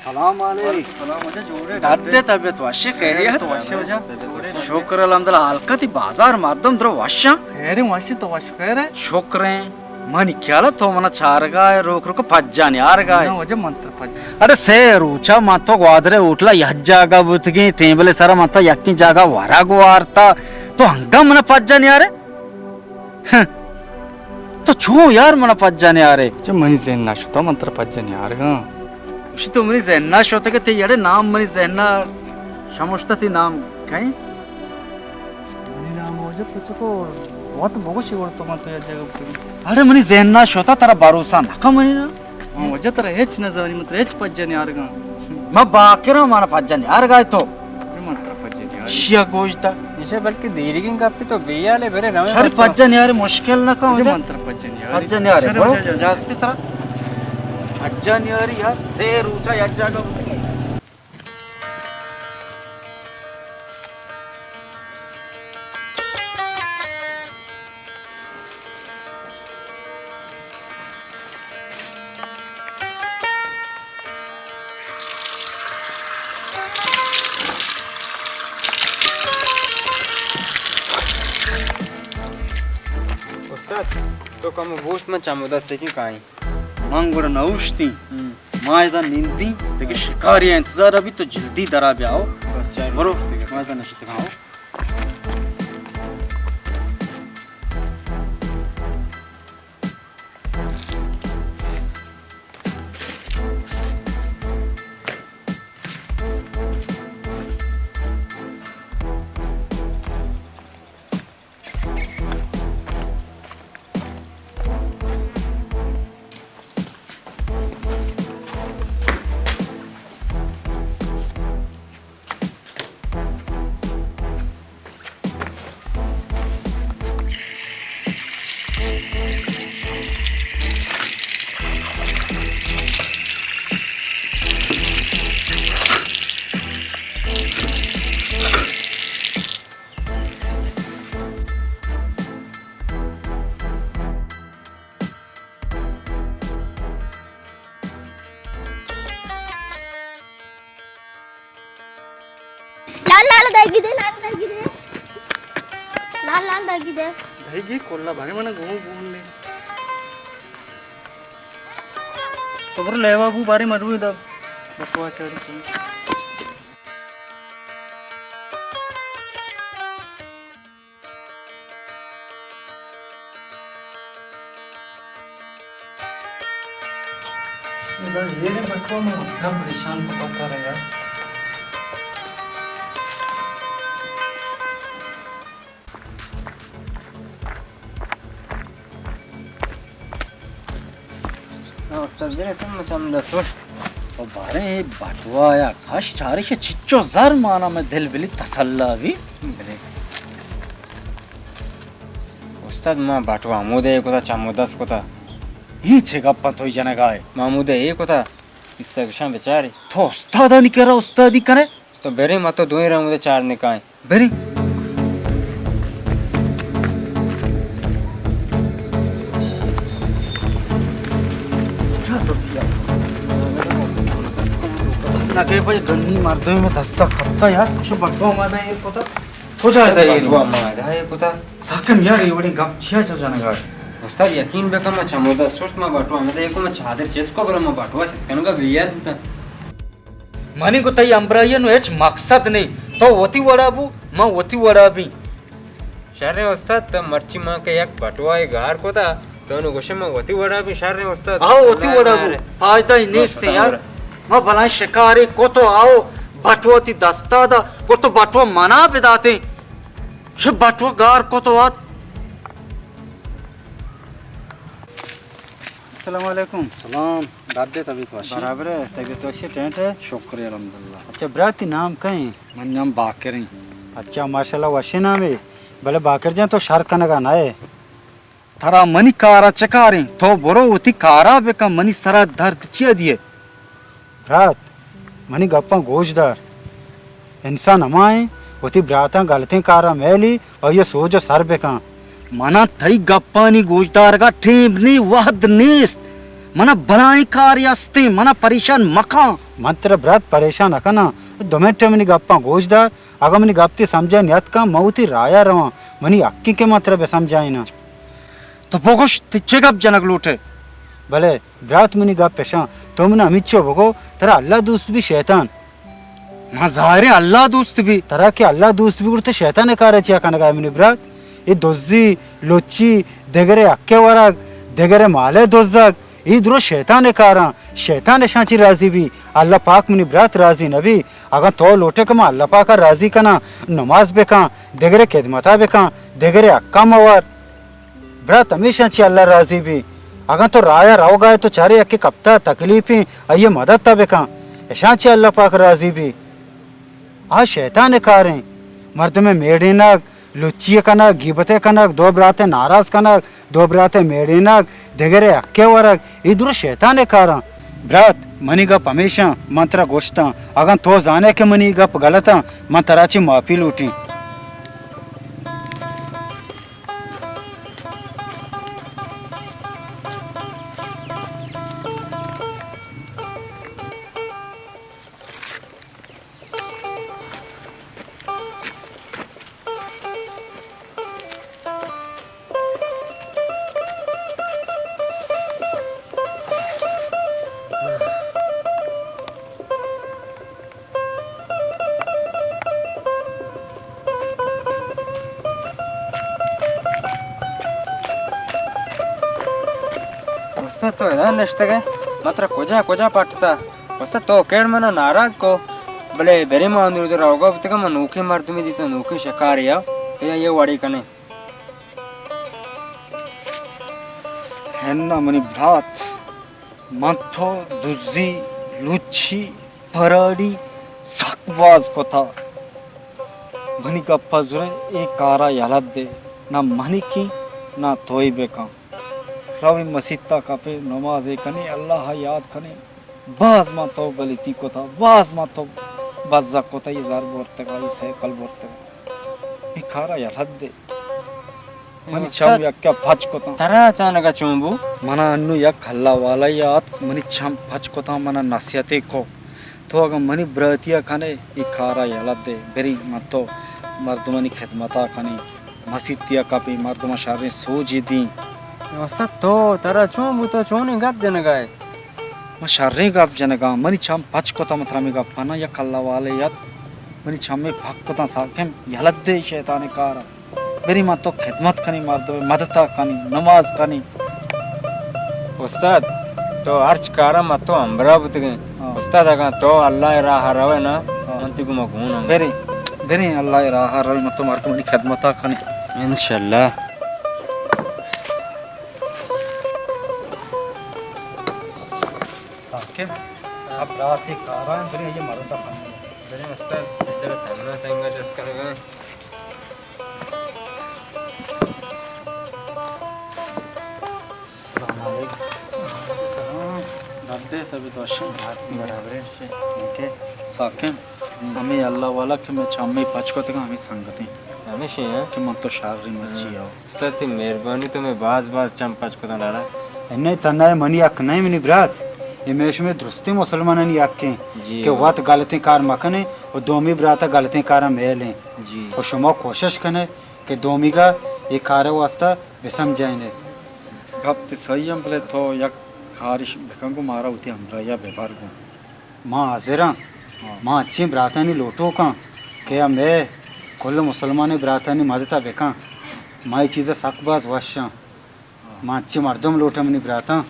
سلام علیک۔ وعلیکم سلام، واجہ جوڑ ئے؟ ڈڈ ئے، طبیعت وش ئے، خیریت؟ تو وش ئے واجہ؟ جوڑ ئے؟ شکر الحمدللہ۔ حال کتی بازار مردم درو وش اَنت؟ خیر ایں واجہ، تو وش خیر ئے؟ شکر ایں۔ منی خیال ءَ تو منا چارگا ئے، روک روک پجا نیارگا ئے۔ نہ واجہ، من ترا پجا۔ اڑے سے روچا من تو گوادر ءِ ہوٹل ءَ یک جاگہ بوتگیں، ٹیبل ءِ سرا من تو یکیں جاگہ ورگ وارتا، تو انگا منا پجا نیارے؟ ہں۔ تو چون یار منا پجا نیارے؟ چہ منی ذہن ءَ شتا، من ترا پجا نیارگاں۔ گوشی تو منی ذہن ءَ شتگ ئے، تئی اڑے نام منی ذہن ءَ شمشتہ، تئی نام کئے؟ منی نام واجہ، تو چکو وت بگوشی، گڑا تو من تو یک جاگہ بکنی۔ اڑے منی ذہن ءَ شتا، ترا بھروسہ نہ کن منی نام۔ من واجہ ترا ہچ نہ زانی، من ترا ہچ پجا نیارگاں۔ من باکراں، منا پجا نیارگا ئے تو۔ من ترا پجا نیارگاں۔ شیا گوش دار۔ ایشی بلکہ دیریگیں گپے، تو بے حال ئے، برے رویں۔ شر پجا نیارے، مشکل نہ کن واجہ۔ من ترا پجا نیارگاں۔ پجا نیارے، شر برو، واجہ۔ اجازت ترا۔ پجا نیاری یار، سے روچا یک جاگہ بوتگیں۔ استاد، تو کمو بوشت، من چم و دستکیں کائیں۔ من گڑا نہ اوشتیں۔ ہم۔ ما ادا نندیں، دگہ شکاری انتظار ءَ بی، تو جلدی درا بیا ہو۔ بس چار برو، ما ادا نشتگاں ہو۔ لال لال دئیگی دے، لال دئیگی دے۔ لال لال دئیگی دے۔ دئیگی کلا بارے منا گون گون نے۔ تو بر لیوا بو بارے مڈوی دا۔ بکوا چاری۔ ادا زیر بٹوا من سب پریشان کو پتا رہا یار۔ ہاں، استاد، بلے تو مچم دست وش۔ او باریں اے بٹوا یا کش چارش چچو زر مانا میں دل بلی تسلا بی۔ بلے۔ استاد، ما بٹوا ہمودے کتا، چم و دست کتا۔ ای چے گپا توئی جنگائے؟ ما ہمودے اے کتا، قصہ گشاں بچاری۔ تو استادانی کرا استادی کنے؟ تو بریں، ما تو دوئیں رمودے چار نکائیں۔ بریں۔ نہ کہ بھائی گنی مردمی میں دستا کھپتا یار، کچھ بٹوا مانا یہ پتا۔ کجا ہے یہ؟ بٹوا ما ہے یہ پتا۔ ساکن یار، یہ وڑیں گپ چیا چا جنگا؟ استاد یقین بکن، ما چمودا سرت ما بٹوا ہمدا یکو ما چادر چست کو، برا ما بٹوا چست کنگا بے یاد بوتا۔ منی گو تئی ہمراہی نو ہچ مقصد نہیں۔ تو وتی وڑا بو، من وتی وڑا بی۔ شریں استاد، تو مرچی ما کہ یک بٹوائے گار کتا، تو نو گوشے ما وتی وڑا بی۔ شریں استاد۔ آو وتی وڑا بو۔ فائدہ ہی نیست یار۔ ما بلائیں شکاری کتو، آو بٹوا تی دستا دا، گو تو بٹوا منا بداتے۔ چہ بٹوا گار کتو آت۔ السلام علیکم۔ سلام۔ دردے طبیعت وشی؟ برابر ہے، طبیعت وشی، ٹینٹ ہے؟ شکر الحمدللہ۔ اچھا برات، تئی نام کئے؟ منی نام باکر ہیں۔ اچھا ماشاءاللہ، وشی نام ہے۔ بلے باکر جان، تو شر کنگا نہ ہے۔ ترا منی کارا چہ کاریں؟ تو برو وتی کارا بکن، منی سرا درد چیا دیئے؟ برات، منی گپاں گوش دار۔ انسان ہما ایں، وتی براتاں گلتیں کاراں مئیلی، آئی ء سوج ء سر بکن۔ منا تئی گپانی گوشدارگا ٹیم نی، وہد نیست۔ منا بلائیں کارے ہستیں، منا پریشان مکن۔ من ترا برات پریشان نہ کناں، دو منٹ منی گپاں گوش دار۔ اگاں منی گپ تئی سمجھ ءَ نیاتکاں، من وتی راہ ءَ رواں، منی حق ایں کہ من ترا بہ سمجھائیناں۔ تو بگوش، تئی چے گپ جنگ لوٹ ئے؟ بلے برات، منی گپ اشاں، تو من ءَ ہمینچو بگو، ترا اللہ دوست بی شیطان؟ من ظاہریں اللہ دوست بی۔ ترا کہ اللہ دوست بی، گڑا تو شیطان ءِ کار ءَ چیا کنگ ءَ ئے منی برات؟ اے دزی، لچی، دگرے حق ءَ ورگ، دگرے مال ءَ دزگ، اے درو شیطان ءِ کاراں۔ شیطان اشاں چی راضی بی؟ اللہ پاک منی برات راضی نہ بی۔ اگاں تو لوٹ ئے کہ من اللہ پاک ءَ راضی کناں، نماز بکن، دگرے خدمت ءَ بکن، دگرے حق ءَ مہ ور۔ برات، ہمیشاں چی اللہ راضی بی۔ اگاں تو راہ ءَ روگ ءَ ئے، تو چارے یکے کپتہ، تکلیفیں، آئی ءِ مدد ءَ بکن، اشاں چی اللہ پاک راضی بی۔ آ شیطان ءِ کاریں۔ مردم ءِ میڑینگ، لچی ءِ کنگ، گیبت ءِ کنگ، دو برات ءِ ناراض کنگ، دو برات ءِ میڑینگ، دگرے حق ءَ ورگ، اے درو شیطان ءِ کاراں۔ برات، منی گپ ہمیشاں، من ترا گوشتاں، اگاں تو زان ئے کہ منی گپ غلط آں، من ترا چی معافی لوٹیں۔ استاد، تو ادا نشتگ ئے؟ من ترا کجا کجا پٹتا۔ استاد، تو کیر منا ناراض کو، بلے برے ما انور روگا بوتگا، من نوکیں مردمی دیتا، نوکیں شکاری آ، تیا یہ وڑی کنے۔ ہنا منی برات، من تو دزی، لچی، پراڈی سک باز کتا۔ منی گپا زورے، اے کارا یلہ دے، نہ منی کی، نہ توئی بکن۔ رویں مسیتا کپے، نمازے کنے، اللہ یاد کنے۔ باز ما تو غلطی کتا، باز ما تو بزگ کتا، یہ زر برتگا، یہ سائیکل برتگا۔ اے کارا یلہ دے۔ منی چم یکا پچ کتاں۔ ترا اچانک ءَ چون بو؟ منا انو یک اللہ والا یات، منی چم پچ کتاں، منا نصیحتے کو۔ تو اگاں منی براتی ءَ کنے، اے کارا یلہ دے، بریں من تو مردمانی خدمتا کنیں، مسیتی ءَ کپیں، مردماں شریں سوجے دیں۔ استاد، تو ترا چون بو، تو چونیں گپ جنگا ئے؟ من شریں گپ جنگاں، منی چم پچ کتاں، من ترا ہمے گپاں، یک اللہ والے یات، منی چمے پچ کتاں، ساکم یلہ دے شیطان کارا۔ بریں ما تو خدمت کنیں، مردم مدتا کنیں، نماز کنیں۔ استاد، تو ہرچ کارا ما تو ہمراہ بوتگیں۔ ہاں۔ استاد، اگاں تو اللہ ءِ راہ ءَ روئے نا، ہاں۔ من تئی گوما گون آں۔ بریں، بریں اللہ ءِ راہ ءَ رویں، ما تو مردمانی خدمتا کنیں۔ انشاءاللہ۔ ساکم، اب رات کارا، بریں یہ مردم بریں استاد، ترا تنگا تنگا جست کنگا۔ السلام علیکم۔ سلام۔ دردے، طبیعت وشیں؟ برابر ہے۔ ٹھیک ہے۔ ساکن، ہمیں اللہ والا کہ میں چامی پچ کو تکا ہمیں سنگتیں۔ ہمیشہ ہیں۔ کہ من تو شر مرچی آؤ۔ استاد، تئی مہربانی، تو میں باز باز چم پچ کتاں لالا۔ نہیں، تنہا منی حق نہیں، منی برات۔ یہ میں شمے درستی مسلمانانی حق ہیں جی کہ ہاں۔ وت غلطیں کار مکنے اور دومی براتا غلطیں کارا میلیں۔ جی۔ اور شما کوشش کنے کہ دومیگا یہ کار واسطہ بسمجھائینے۔ گپ تئی صحیح ہم، بلے تو یک کارش بکن گو، مارا وتی ہمراہیا ببر گو۔ ما حاضراں۔ ہاں۔ ما انچیں براتانی لوٹوکاں کہ ہمے کل مسلمانیں براتانی مدتا بکن۔ ما اے چیزا سک باز وشاں۔ ہاں۔ ما انچیں مردم لوٹاں منی براتاں۔